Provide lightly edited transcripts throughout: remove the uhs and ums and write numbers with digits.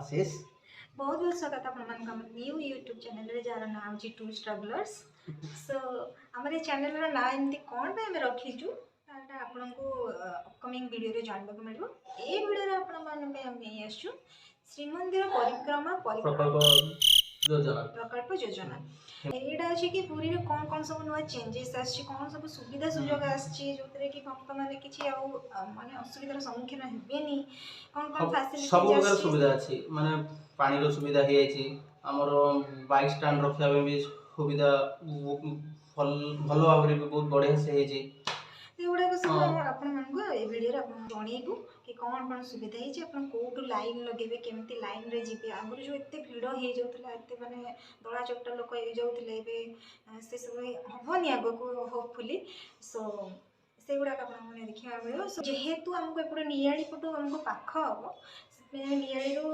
ଆଶିଷ। ବହୁତ ବହୁତ ସ୍ୱାଗତ ଆପଣମାନଙ୍କୁ ଆମ ନ୍ୟୁ ୟୁଟ୍ୟୁବ୍ ଚ୍ୟାନେଲରେ, ଯାହାର ନାଁ ହେଉଛି ଟୁ ଷ୍ଟ୍ରଗଲର୍ସ। ସୋ ଆମର ଏ ଚ୍ୟାନେଲର ନାଁ ଏମିତି କ'ଣ ପାଇଁ ଆମେ ରଖିଛୁ, ତାଟା ଆପଣଙ୍କୁ ଅପକମିଂ ଭିଡ଼ିଓରେ ଜାଣିବାକୁ ମିଳିବ। ଏଇ ଭିଡ଼ିଓରେ ଆପଣମାନଙ୍କ ପାଇଁ ଆମେ ନେଇ ଆସିଛୁ ଶ୍ରୀମନ୍ଦିର ପରିକ୍ରମା ପ୍ରକଳ୍ପ ଯୋଜନା। ପ୍ରକଳ୍ପ ଯୋଜନା। ଏଇଟା ଅଛି କି ପୁରୀରେ କ'ଣ କ'ଣ ସବୁ ନୂଆ ଚେଞ୍ଜେସ୍ ଆସିଛି, କ'ଣ ସବୁ ସୁବିଧା ସୁଯୋଗ ଆସିଛି, ଯେଉଁଥିରେ କି ଭକ୍ତମାନେ କିଛି ଆଉ ମାନେ ଅସୁବିଧାର ସମ୍ମୁଖୀନ ହେବେନି, କ'ଣ କ'ଣ ସବୁ ଫ୍ୟାସିଲିଟିଜ୍ ପ୍ରକାର ଆସିଛି। ସୁବିଧା ଅଛି। ମାନେ ପାଣିର ସୁବିଧା ହେଇଯାଇଛି ଆମର, ବାଇକ୍ ଷ୍ଟାଣ୍ଡ ରଖିବା ପାଇଁ ବି ସୁବିଧା ଭଲ ଭାବରେ ବି ବହୁତ ବଢ଼ିଆ ସେ ହେଇଛି। ସେଗୁଡ଼ାକ ସବୁ ଆପଣମାନଙ୍କୁ ଏ ଭିଡ଼ିଓରେ ଆପଣ ଜଣେଇବୁ କି କ'ଣ କ'ଣ ସୁବିଧା ହେଇଛି, ଆପଣ କେଉଁଠୁ ଲାଇନ୍ ଲଗେଇବେ, କେମିତି ଲାଇନ୍ରେ ଯିବେ। ଆଗରୁ ଯେଉଁ ଏତେ ଭିଡ଼ ହେଇଯାଉଥିଲା, ଏତେ ମାନେ ଦଳା ଚକଟା ଲୋକ ହେଇଯାଉଥିଲେ, ଏବେ ସେସବୁ ହେବନି ଆଗକୁ ହୋପଫୁଲି। ସୋ ସେଗୁଡ଼ାକ ଆପଣମାନେ ଦେଖିବାକୁ ମିଳିବ। ସୋ ଯେହେତୁ ଆମକୁ ଏପଟେ ନିଆଳି ପଟୁ ଆମକୁ ପାଖ ହେବ, ସେଥିପାଇଁ ଆମେ ନିଆଳିରୁ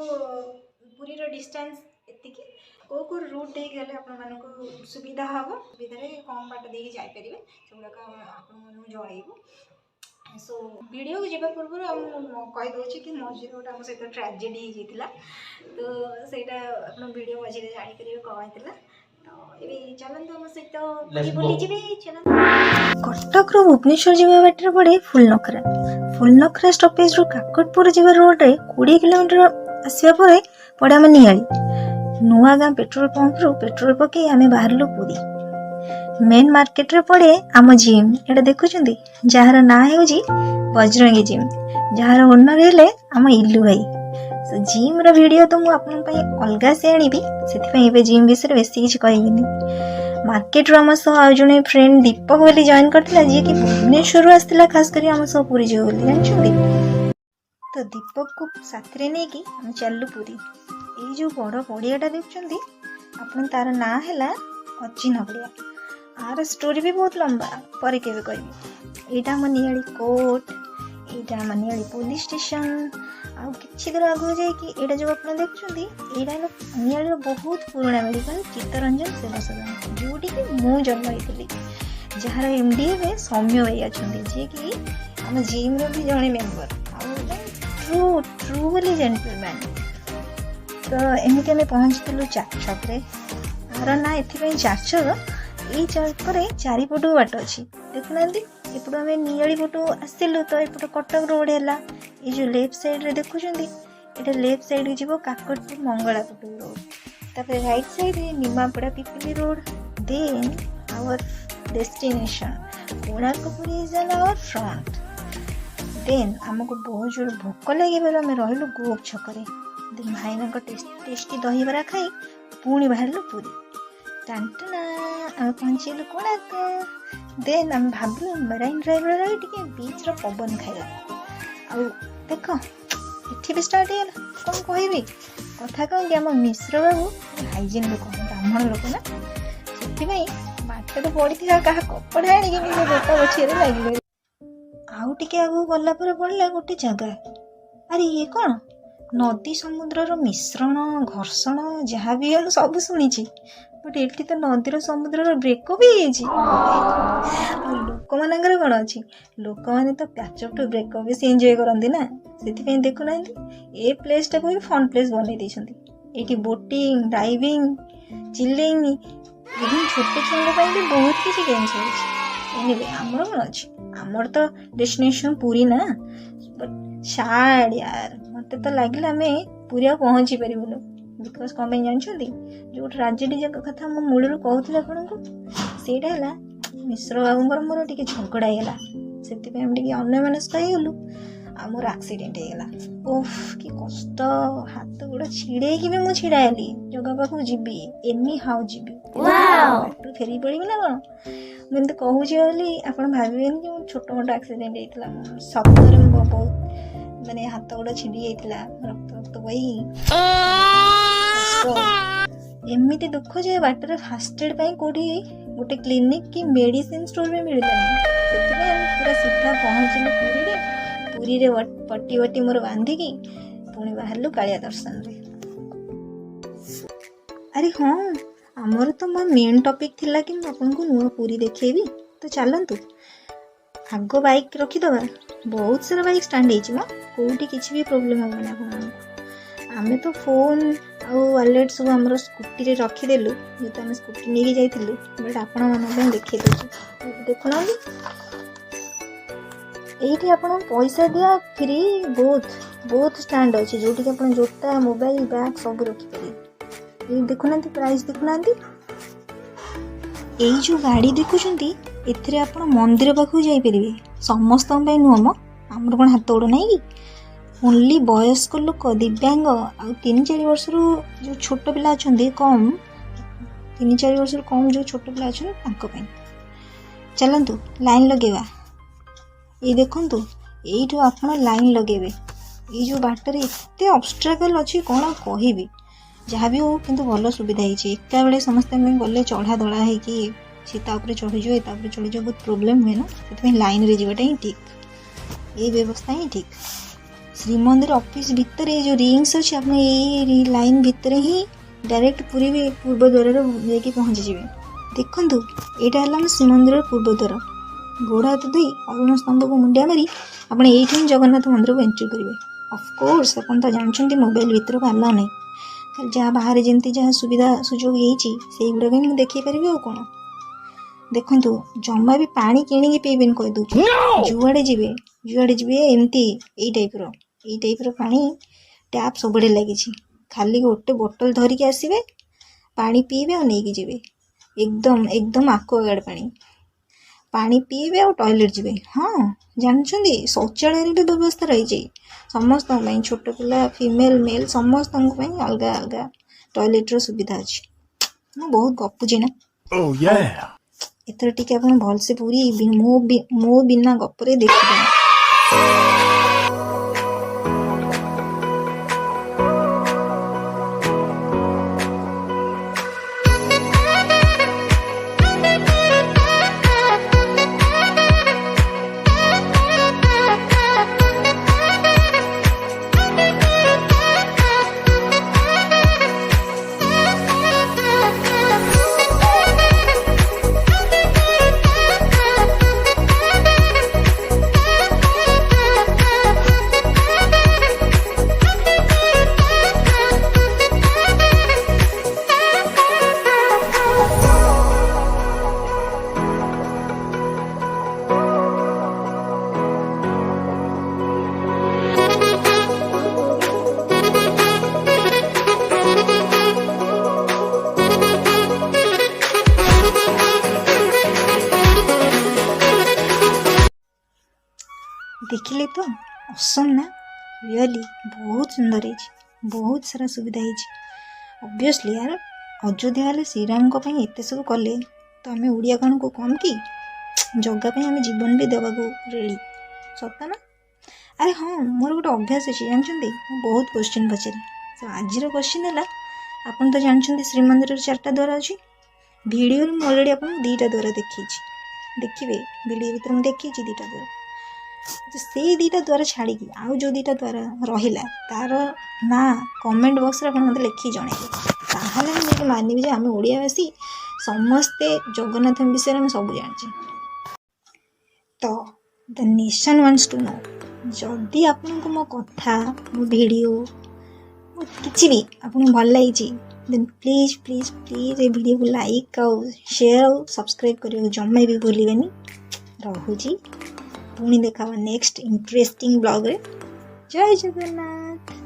ପୁରୀର ଡିଷ୍ଟାନ୍ସ ଏତିକି, କେଉଁ କେଉଁ ରୁଟ୍ ଦେଇକି ଗଲେ ଆପଣମାନଙ୍କୁ ସୁବିଧା ହେବ, ସୁବିଧାରେ କମ୍ ବାଟ ଦେଇକି ଯାଇପାରିବେ, ସେଗୁଡ଼ାକ ଆମେ ଆପଣମାନଙ୍କୁ ଜଣେଇବୁ। ସୋ ଭିଡ଼ିଓକୁ ଯିବା ପୂର୍ବରୁ ଆଉ ମୁଁ କହିଦେଉଛି କି ମଝିରେ ଗୋଟେ ଆମ ସହିତ ଟ୍ରାଜେଡ଼ି ହେଇଯାଇଥିଲା, ତ ସେଇଟା ଆପଣ ଭିଡ଼ିଓ ମଝିରେ ଜାଣିପାରିବେ କ'ଣ ହେଇଥିଲା। ତ ଏବେ ଚାଲନ୍ତୁ, ଆମ ସହିତ ପୁରୀ Let's go. ବୁଲିଯିବେ, ଚାଲନ୍ତୁ। କଟକରୁ ଭୁବନେଶ୍ୱର ଯିବା ବାଟରେ ପଡ଼େ ଫୁଲନଖରା। ଫୁଲନଖରା ଷ୍ଟପେଜରୁ କାକଟପୁର ଯିବା ରୋଡ଼ରେ 20 କିଲୋମିଟର ଆସିବା ପରେ ପଡ଼େ ଆମ ନିଆଳି। ନୂଆଗାଁ ପେଟ୍ରୋଲ ପମ୍ପରୁ ପେଟ୍ରୋଲ ପକେଇ ଆମେ ବାହାରିଲୁ ପୁରୀ। ମେନ୍ ମାର୍କେଟରେ ପଡ଼େ ଆମ ଜିମ୍, ଏଇଟା ଦେଖୁଛନ୍ତି, ଯାହାର ନାଁ ହେଉଛି ବଜରଙ୍ଗୀ ଜିମ୍, ଯାହାର ଓନର ହେଲେ ଆମ ଇଲୁ ଭାଇ। ଜିମ୍ର ଭିଡ଼ିଓ ତ ମୁଁ ଆପଣଙ୍କ ପାଇଁ ଅଲଗା ସେ ଆଣିବି, ସେଥିପାଇଁ ଏବେ ଜିମ୍ ବିଷୟରେ ବେଶୀ କିଛି କହିବିନି। ମାର୍କେଟରୁ ଆମ ସହ ଆଉ ଜଣେ ଫ୍ରେଣ୍ଡ ଦୀପକ ବୋଲି ଜଏନ୍ କରିଥିଲା, ଯିଏକି ଭୁବନେଶ୍ୱରରୁ ଆସିଥିଲା ଖାସ କରି ଆମ ସହ ପୁରୀ ଯିବ ବୋଲି, ଜାଣିଛନ୍ତି ତ। ଦୀପକକୁ ସାଥିରେ ନେଇକି ଆମେ ଚାଲିଲୁ ପୁରୀ। ଏଇ ଯେଉଁ ବଡ଼ ପଡ଼ିଆଟା ଦେଖୁଛନ୍ତି ଆପଣ, ତାର ନାଁ ହେଲା ଅଚିହ୍ନ ପଡ଼ିଆ। ଆର ଷ୍ଟୋରି ବି ବହୁତ ଲମ୍ବା, ପରେ କେବେ କହିବି। ଏଇଟା ଆମ ନିଆଳି କୋର୍ଟ, ଏଇଟା ଆମ ନିଆଳି ପୋଲିସ ଷ୍ଟେସନ। ଆଉ କିଛି ଦୂର ଆଗକୁ ଯାଇକି ଏଇଟା ଯେଉଁ ଆପଣ ଦେଖୁଛନ୍ତି, ଏଇଟା ହେଲା ନିଆଳିର ବହୁତ ପୁରୁଣା ମେଡ଼ିକାଲ ଚିତ୍ତରଞ୍ଜନ ସେବା ସଦନ, ଯେଉଁଠିକି ମୁଁ ଜନ୍ମ ହେଇଥିଲି, ଯାହାର ଏମ୍ ଡି ଏବେ ସୌମ୍ୟ ଭାଇ ଅଛନ୍ତି, ଯିଏକି ଆମ ଜିମ୍ର ବି ଜଣେ ମେମ୍ବର ଆଉ ଜଣେ ଟ୍ରୁ ବୋଲି ଜେଣ୍ଟଲମ୍ୟାନ୍। ତ ଏମିତି ଆମେ ପହଞ୍ଚିଥିଲୁ ଚାରି ଛକରେ। ଆର ନାଁ ଏଥିପାଇଁ ଚାରି ଛକ, ଏଇ ଛକରେ ଚାରିପଟୁ ବାଟ ଅଛି, ଦେଖୁନାହାନ୍ତି। ଏପଟୁ ଆମେ ନିଆଳି ପଟୁ ଆସିଲୁ ତ ଏପଟୁ କଟକ ରୋଡ଼ ହେଲା। ଏଇ ଯେଉଁ ଲେଫ୍ଟ ସାଇଡ଼ରେ ଦେଖୁଛନ୍ତି, ଏଇଟା ଲେଫ୍ଟ ସାଇଡ଼କୁ ଯିବ କାକଟପୁର ମଙ୍ଗଳା ପଟୁ ରୋଡ଼। ତାପରେ ରାଇଟ୍ ସାଇଡ଼ରେ Nimapada Pipili road. Then our destination Konark Puri is on our front. Then ଆମକୁ ବହୁତ ଜୋର ଭୋକ ଲାଗିବାରୁ ଆମେ ରହିଲୁ ଗୋପ ଛକରେ। ଦେନ୍ ଭାଇନାଙ୍କ ଟେଷ୍ଟି ଦହିବରା ଖାଇ ପୁଣି ବାହାରିଲୁ ପୁରୀ। ଟାଣ୍ଟନା, ଆମେ ପହଞ୍ଚିଗଲୁ କୋଣାର୍କ। ଦେନ୍ ଆମେ ଭାବିଲୁ ମେରାଇନ୍ ଡ୍ରାଇଭ୍ରେ ରହି ଟିକେ ବିଚ୍ର ପବନ ଖାଇବା। ଆଉ ଦେଖ, ଏଠି ବି ଷ୍ଟାର୍ଟ ହେଇଗଲା। କ'ଣ କହିବି କଥା, କ'ଣ କି ଆମ ମିଶ୍ର ବାବୁ ହାଇଜିନ୍ ଲୋକ, ବ୍ରାହ୍ମଣ ଲୋକ ନା, ସେଥିପାଇଁ ବାଟରେ ପଡ଼ିଥିବା କାହା କପଡ଼ା ଆଣିକି ନିଜ ଜୋତା ପୋଛିବାରେ ଲାଗିଲେ। ଆଉ ଟିକେ ଆଗକୁ ଗଲା ପରେ ପଡ଼ିଲା ଗୋଟେ ଜାଗା। ଆରେ, ଇଏ କ'ଣ? ନଦୀ ସମୁଦ୍ରର ମିଶ୍ରଣ, ଘର୍ଷଣ, ଯାହା ବି ହେଉ ସବୁ ଶୁଣିଛି, ବଟ୍ ଏଠି ତ ନଦୀର ସମୁଦ୍ରର ବ୍ରେକଅପ୍ ହେଇଯାଇଛି। ଆଉ ଲୋକମାନଙ୍କର କ'ଣ ଅଛି, ଲୋକମାନେ ତ ପ୍ୟାଚଅପ୍ ଟୁ ବ୍ରେକଅପ୍ ବେଶୀ ଏନ୍ଜୟ କରନ୍ତି ନା, ସେଥିପାଇଁ ଦେଖୁନାହାନ୍ତି, ଏ ପ୍ଲେସ୍ଟାକୁ ବି ଫନ୍ ପ୍ଲେସ୍ ବନେଇ ଦେଇଛନ୍ତି। ଏଇଠି ବୋଟିଂ, ଡାଇଭିଂ, ଚିଲିଂ, ଇଭିନ୍ ଛୋଟ ଛୁଆଙ୍କ ପାଇଁ ବି ବହୁତ କିଛି ଗେମ୍ସ ଅଛି। ଏନିୱେ, ଆମର କ'ଣ ଅଛି, ଆମର ତ ଡେଷ୍ଟିନେସନ୍ ପୁରୀ ନା। ବଟ୍ ସାଡ୍ ୟାର, ମୋତେ ତ ଲାଗିଲା ଆମେ ପୁରୀ ଆଉ ପହଞ୍ଚି ପାରିବୁନୁ। Because କ'ଣ ପାଇଁ ଜାଣିଛନ୍ତି? ଯେଉଁ ଟ୍ରାଜେଡ଼ି ଯାକ କଥା ମୁଁ ମୂଳରୁ କହୁଥିଲି ଆପଣଙ୍କୁ, ସେଇଟା ହେଲା ମିଶ୍ର ବାବୁଙ୍କର ମୋର ଟିକେ ଝଗଡ଼ା ହେଇଗଲା। ସେଥିପାଇଁ ଆମେ ଟିକେ ଅନ୍ୟମନସ୍କ ହେଇଗଲୁ ଆଉ ମୋର ଆକ୍ସିଡେଣ୍ଟ ହେଇଗଲା। ଓଫ୍, କି କଷ୍ଟ! ହାତ ଗୋଡ଼ ଛିଡ଼େଇକି ବି ମୁଁ ଛିଡ଼ା ହେଲି, ଜଗା ପାଖକୁ ଯିବି, ଏନି ହାଉ ଯିବି, ବାଟରୁ ଫେରି ପଳିବି ନା କ'ଣ। ମୁଁ ଏମିତି କହୁଛି ବୋଲି ଆପଣ ଭାବିବେନି କି ମୁଁ ଛୋଟ ମୋଟ ଆକ୍ସିଡେଣ୍ଟ ହେଇଥିଲା। ସତରେ ମୁଁ ବହୁତ ମାନେ ହାତ ଗୋଡ଼ ଛିଣ୍ଡି ଯାଇଥିଲା, ରକ୍ତ ରକ୍ତ ବହି କଷ୍ଟ। ଏମିତି ଦୁଃଖ ଯେ ବାଟରେ ଫାଷ୍ଟ ଏଡ୍ ପାଇଁ କେଉଁଠି ଗୋଟେ କ୍ଲିନିକ୍ କି ମେଡ଼ିସିନ ଷ୍ଟୋର୍ ବି ମିଳିଲାନି। ସେଥିପାଇଁ ଆମେ ପୁରା ସିଧା ପହଞ୍ଚିଲୁ ପୁରୀରେ। ପୁରୀରେ ପଟି ବଟି ମୋର ବାନ୍ଧିକି ପୁଣି ବାହାରିଲୁ କାଳିଆ ଦର୍ଶନରେ। ଆରେ ହଁ, ଆମର ତ ମୋ ମେନ୍ ଟପିକ୍ ଥିଲା କି ମୁଁ ଆପଣଙ୍କୁ ନୂଆ ପୁରୀ ଦେଖେଇବି। ତ ଚାଲନ୍ତୁ, ଆଗ ବାଇକ୍ ରଖିଦେବା। ବହୁତ ସାରା ବାଇକ୍ ଷ୍ଟାଣ୍ଡ ହେଇଛି ମ, କେଉଁଠି କିଛି ବି ପ୍ରୋବ୍ଲେମ୍ ହେବନି ଆପଣମାନଙ୍କୁ। ଆମେ ତ ଫୋନ୍ ଆଉ ୱାଲେଟ୍ ସବୁ ଆମର ସ୍କୁଟିରେ ରଖିଦେଲୁ, ଯେହେତୁ ଆମେ ସ୍କୁଟି ନେଇକି ଯାଇଥିଲୁ। ବଟ୍ ଆପଣମାନଙ୍କ ପାଇଁ ଦେଖେଇ ଦେଉଛୁ। ଦେଖୁନାହାନ୍ତି, ଏଇଠି ଆପଣ ପଇସା ଦିଆ, ଫ୍ରି ବହୁତ ବହୁତ ଷ୍ଟାଣ୍ଡ ଅଛି, ଯେଉଁଠିକି ଆପଣ ଜୋତା, ମୋବାଇଲ, ବ୍ୟାଗ୍ ସବୁ ରଖିପାରିବେ। ଏଇ ଦେଖୁନାହାନ୍ତି, ପ୍ରାଇସ୍ ଦେଖୁନାହାନ୍ତି। ଏଇ ଯେଉଁ ଗାଡ଼ି ଦେଖୁଛନ୍ତି, ଏଥିରେ ଆପଣ ମନ୍ଦିର ପାଖକୁ ଯାଇପାରିବେ। ସମସ୍ତଙ୍କ ପାଇଁ ନୁହଁ ମ, ଆମର କ'ଣ ହାତ ଗୋଡ଼ ନାହିଁ କି? ଓନ୍ଲି ବୟସ୍କ ଲୋକ, ଦିବ୍ୟାଙ୍ଗ ଆଉ 3-4 ବର୍ଷରୁ ଯେଉଁ ଛୋଟ ପିଲା ଅଛନ୍ତି, କମ୍ 3-4 ବର୍ଷରୁ କମ୍ ଯେଉଁ ଛୋଟ ପିଲା ଅଛନ୍ତି, ତାଙ୍କ ପାଇଁ। ଚାଲନ୍ତୁ ଲାଇନ୍ ଲଗେଇବା। ଏଇ ଦେଖନ୍ତୁ, ଏଇଠୁ ଆପଣ ଲାଇନ୍ ଲଗେଇବେ। ଏଇ ଯେଉଁ ବାଟରେ ଏତେ ଅବଷ୍ଟ୍ରାକଲ୍ ଅଛି, କ'ଣ ଆଉ କହିବି। ଯାହା ବି ହଉ, କିନ୍ତୁ ଭଲ ସୁବିଧା ହେଇଛି। ଏକାବେଳେ ସମସ୍ତଙ୍କ ପାଇଁ ଗଲେ ଚଢ଼ା ଦଳା ହେଇକି ସେ ତା ଉପରେ ଚଢ଼ିଯିବ, ଏ ତା ଉପରେ ଚଢ଼ିଯିବ, ବହୁତ ପ୍ରୋବ୍ଲେମ୍ ହୁଏ ନା। ସେଥିପାଇଁ ଲାଇନ୍ରେ ଯିବାଟା ହିଁ ଠିକ୍, ଏଇ ବ୍ୟବସ୍ଥା ହିଁ ଠିକ୍। ଶ୍ରୀମନ୍ଦିର ଅଫିସ୍ ଭିତରେ ଯେଉଁ ରିଙ୍ଗସ୍ ଅଛି, ଆପଣ ଏଇ ଲାଇନ୍ ଭିତରେ ହିଁ ଡାଇରେକ୍ଟ ପୁରୀ ବି ପୂର୍ବ ଦ୍ୱାରରେ ଯାଇକି ପହଞ୍ଚିଯିବେ। ଦେଖନ୍ତୁ, ଏଇଟା ହେଲା ଆମ ଶ୍ରୀମନ୍ଦିରର ପୂର୍ବ ଦ୍ୱାର। ଗୋଡ଼ ହାତ ଧୋଇ, ଅରୁଣ ସ୍ତମ୍ଭକୁ ମୁଣ୍ଡିଆ ମାରି ଆପଣ ଏଇଠି ହିଁ ଜଗନ୍ନାଥ ମନ୍ଦିରକୁ ଏଣ୍ଟ୍ରି କରିବେ। ଅଫକୋର୍ସ ଆପଣ ତ ଜାଣିଛନ୍ତି, ମୋବାଇଲ ଭିତରକୁ ଆଲାଉ ନାହିଁ। ଖାଲି ଯାହା ବାହାରେ ଯେମିତି ଯାହା ସୁବିଧା ସୁଯୋଗ ହେଇଛି, ସେଇଗୁଡ଼ାକ ହିଁ ମୁଁ ଦେଖେଇ ପାରିବି, ଆଉ କ'ଣ। ଦେଖନ୍ତୁ, ଜମା ବି ପାଣି କିଣିକି ପିଇବେନି, କହିଦେଉଛି। ଯୁଆଡ଼େ ଯିବେ, ଯୁଆଡ଼େ ଯିବେ, ଏମିତି ଏଇ ଟାଇପ୍ର ପାଣି ଟ୍ୟାପ୍ ସବୁଆଡ଼େ ଲାଗିଛି। ଖାଲି ଗୋଟେ ବୋଟଲ ଧରିକି ଆସିବେ, ପାଣି ପିଇବେ ଆଉ ନେଇକି ଯିବେ। ଏକଦମ ଏକଦମ ଆକ୍ୱାଗାର୍ଡ଼ ପାଣି। ପାଣି ପିଇବେ ଆଉ ଟଏଲେଟ୍ ଯିବେ। ହଁ, ଜାଣିଛନ୍ତି, ଶୌଚାଳୟରେ ବି ବ୍ୟବସ୍ଥା ରହିଛି ସମସ୍ତଙ୍କ ପାଇଁ। ଛୋଟ ପିଲା, ଫିମେଲ୍, ମେଲ୍ ସମସ୍ତଙ୍କ ପାଇଁ ଅଲଗା ଅଲଗା ଟଏଲେଟ୍ର ସୁବିଧା ଅଛି। ମୁଁ ବହୁତ ଗପୁଛି ନା? Oh, yeah. ଏଥର ଟିକେ ଆପଣ ଭଲସେ ପୁରୀ ମୋ ବିନା ଗପରେ ଦେଖିଦେବେ। ଦେଖିଲେ ତ, ଅସମ୍ ନା? ରିଅଲି ବହୁତ ସୁନ୍ଦର ହେଇଛି, ବହୁତ ସାରା ସୁବିଧା ହେଇଛି। ଅବଭିୟସଲି ୟାର, ଅଯୋଧ୍ୟା ହେଲେ ଶ୍ରୀରାମଙ୍କ ପାଇଁ ଏତେ ସବୁ କଲେ, ତ ଆମେ ଓଡ଼ିଆ କ'ଣ କମ୍ କି? ଜଗା ପାଇଁ ଆମେ ଜୀବନ ବି ଦେବାକୁ ରେଡ଼ି, ସତ ନା? ଆରେ ହଁ, ମୋର ଗୋଟେ ଅଭ୍ୟାସ ଅଛି, ଜାଣିଛନ୍ତି, ମୁଁ ବହୁତ କୋଶ୍ଚିନ୍ ପଚାରେ। ତ ଆଜିର କୋଶ୍ଚିନ୍ ହେଲା, ଆପଣ ତ ଜାଣିଛନ୍ତି ଶ୍ରୀମନ୍ଦିରର ଚାରିଟା ଦ୍ୱାର ଅଛି। ଭିଡ଼ିଓରେ ମୁଁ ଅଲରେଡ଼ି ଆପଣଙ୍କୁ ଦୁଇଟା ଦ୍ୱାର ଦେଖେଇଛି। ଦେଖିବେ, ଭିଡ଼ିଓ ଭିତରେ ମୁଁ ଦେଖେଇଛି ଦୁଇଟା ଦ୍ୱାର। ତ ସେଇ ଦୁଇଟା ଦ୍ୱାର ଛାଡ଼ିକି ଆଉ ଯେଉଁ ଦୁଇଟା ଦ୍ୱାର ରହିଲା, ତାର ନାଁ କମେଣ୍ଟ ବକ୍ସରେ ଆପଣ ମୋତେ ଲେଖିକି ଜଣାଇବେ। ତାହେଲେ ମୁଁ ଯାଇକି ମାନିବି ଯେ ଆମେ ଓଡ଼ିଆବାସୀ ସମସ୍ତେ ଜଗନ୍ନାଥଙ୍କ ବିଷୟରେ ଆମେ ସବୁ ଜାଣିଛେ। ତ the nation wants to know, ଯଦି ଆପଣଙ୍କୁ ମୋ କଥା, ମୋ ଭିଡ଼ିଓ, ମୋ କିଛି ବି ଆପଣଙ୍କୁ ଭଲ ଲାଗିଛି, ଦେନ୍ ପ୍ଲିଜ୍ ପ୍ଲିଜ୍ ପ୍ଲିଜ୍ ଏ ଭିଡ଼ିଓକୁ ଲାଇକ୍ ଆଉ ସେୟାର ଆଉ ସବସ୍କ୍ରାଇବ୍ କରିବାକୁ ଜମା ବି ଭୁଲିବେନି। ରହୁଛି, ପୁଣି ଦେଖା ନେକ୍ସଟ ଇଣ୍ଟରେଷ୍ଟିଂ ବ୍ଲଗ୍ରେ। ଜୟ ଜଗନ୍ନାଥ।